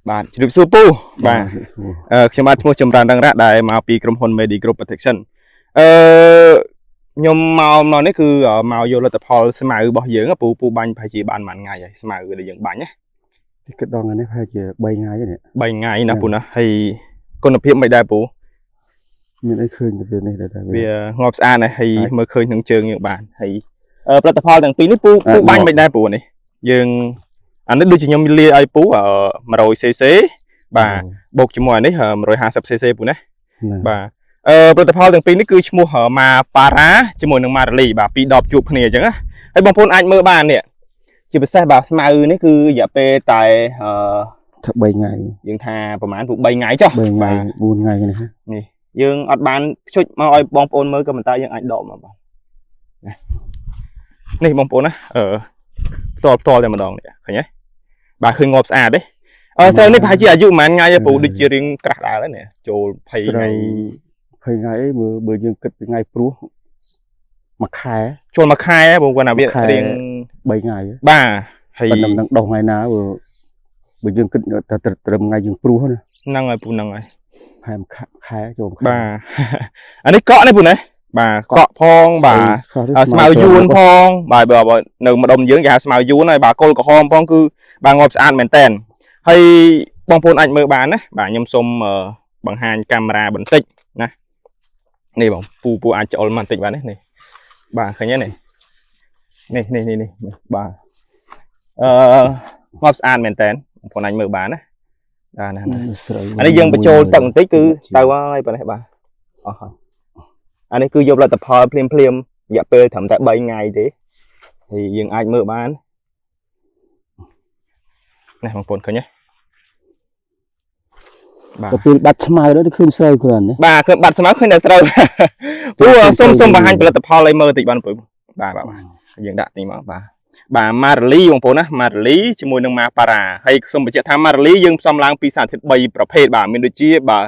បាទជម្រាបសួរពូបាទ ជម្រាបសួរ ខ្ញុំបាទឈ្មោះចម្រើនរងរៈដែលមកពីក្រុមហ៊ុន Medi Group Protection អឺខ្ញុំមកម្ដងនេះគឺមកយកលទ្ធផលស្មៅរបស់យើងពូពូបាញ់ប្រហែលជាបានមួយថ្ងៃហើយស្មៅដែលយើងបាញ់ណា គិតដល់ថ្ងៃនេះប្រហែលជា3ថ្ងៃហើយនេះ 3ថ្ងៃណាពូណាហើយគុណភាពមិនដែរពូ មានអីឃើញទៅវានេះដែរតែ វាងាប់ស្អាតណាស់ហើយមើលឃើញក្នុងជើងយើងបានហើយផលិតផលទាំងពីរនេះពូពូបាញ់មិនដែរពូនេះយើងអានេះដូចជាខ្ញុំលាយឲ្យពូ 100 cc បាទបូកជាមួយអានេះ 150 cc ពូណា ណា បាទផលិតផលទាំងពីរនេះគឺឈ្មោះម៉ាប៉ារ៉ាជាមួយនឹងម៉ារ៉ាលីបាទពីរដបជួបគ្នាអញ្ចឹងណាហើយបងប្អូនអាចមើលបាននេះជាពិសេសបាទស្មៅនេះគឺរយៈពេលតែអឺ ថា3ថ្ងៃ យើងថាប្រហែលពួក3ថ្ងៃចុះ 3ថ្ងៃ បាទ 4ថ្ងៃនេះ នេះយើងអត់បានភ្ជុចមកឲ្យបងប្អូនមើលក៏ប៉ុន្តែយើងអាចដកមកបាទណានេះបងប្អូនណាអឺផ្ទាល់ផ្ទាល់តែម្ដងនេះឃើញទេបាទឃើញងាប់ស្អាតទេអឺស្រូវនេះប្រហែលជាអាយុប្រហែលថ្ងៃទេព្រោះដូចជារៀងក្រាស់ដែរនេះចូល20 ស្រូ ថ្ងៃ វ20ថ្ងៃអីមើលបើយើងគិតពីថ្ងៃព្រោះមួយខែ ចូលមួយខែហ៎បងគាត់ថាវា មួយខែ រៀង 3ថ្ងៃ បាទហើយ ប៉ុន្តែមិនដឹងដោះថ្ងៃណាបើបើយើងគិតតែត្រឹមថ្ងៃយើងព្រោះណា ហ្នឹងហើយពូហ្នឹងហើយ ខែមួយខែខែចូលមួយខែ បាទ អានេះកក់នេះពូណាបាទកក់ផងបាទ ខ្លះទៅ អាស្មៅយួនផងបាទបើបើនៅម្ដុំយើងគេហៅស្មៅយួនហើយបាទគល់ក្រហមផងគឺបាទងាប់ស្អាតមែនតែនហើយបងប្អូនអាចមើលបានណាបាទខ្ញុំសូមបង្ហាញកាមេរ៉ាបន្តិចណានេះបងពូពូអាចច្អុលមកបន្តិចបានទេនេះបាទឃើញទេនេះនេះនេះនេះនេះបាទអឺងាប់ស្អាតមែនតែនបងប្អូនអាចមើលបានណាបាទណាណា ស្រូវ អានេះយើងបញ្ចូលទឹកបន្តិចគឺទៅហើយប៉ុណ្ណេះបាទអស់ហើយអានេះគឺយកលទ្ធផលភ្លាមភ្លាមរយៈពេលត្រឹមតែ3ថ្ងៃទេហើយយើងអាចមើលបាននេះបងប្អូនឃើញទេបាទ ទៅពេលបាត់ស្មៅទៅឃើញស្រូវគ្រាន់ណា បាទឃើញបាត់ស្មៅឃើញតែស្រូវ ពូសុំសុំបង្ហាញផលិតផលឲ្យមើលតិចបានពូបាទបាទបាទយើងដាក់ទីមកបាទបាទម៉ារ៉ាលីបងប្អូនណាម៉ារ៉ាលីជាមួយនឹងម៉ាប៉ារ៉ាហើយសូមបញ្ជាក់ថាម៉ារ៉ាលីយើងផ្សំឡើងពីសារធាតុ3ប្រភេទបាទមានដូចជាបាទ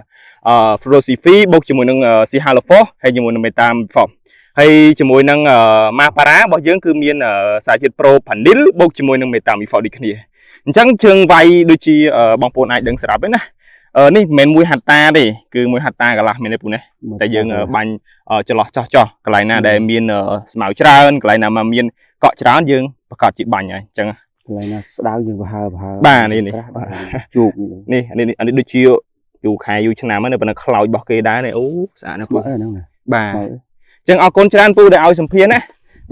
អឺ Fluorosifi បូកជាមួយនឹង Cihalofos ហើយជាមួយនឹង Metamorphos ហើយជាមួយនឹងម៉ាប៉ារ៉ារបស់យើងគឺមានសារជាតិ Propanil បូកជាមួយនឹង Metamorphos ដូចគ្នាអញ្ចឹងជើងវាយដូចជាបងប្អូនអាចដឹងស្រាប់ហើយណានេះមិនមែនមួយហត្តាទេគឺមួយហត្តាកន្លះមែនទេពូណា តែយើងបាញ់ចន្លោះចោះចោះកន្លែងណាដែលមានស្មៅច្រើនកន្លែងណាមកមានកក់ច្រើនយើងប្រកាសជាបាញ់ហើយអញ្ចឹង កន្លែងណាស្ដៅយើងប្រហើប្រហើ បាទនេះនេះ ក្រាស់បាទជោគនេះ នេះអានេះអានេះដូចជាយូរខែយូរឆ្នាំហើយនៅប៉ុន្តែខ្លោចរបស់គេដែរនេះអូស្អាតណាស់ពូ មកអីហ្នឹងណា បាទ មក អញ្ចឹងអរគុណច្រើនពូដែលឲ្យសម្ភារណា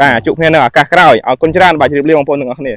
បាទជួបគ្នានៅឱកាសក្រោយអរគុណច្រើនបាទជម្រាបលាបងប្អូនទាំងអស់គ្នា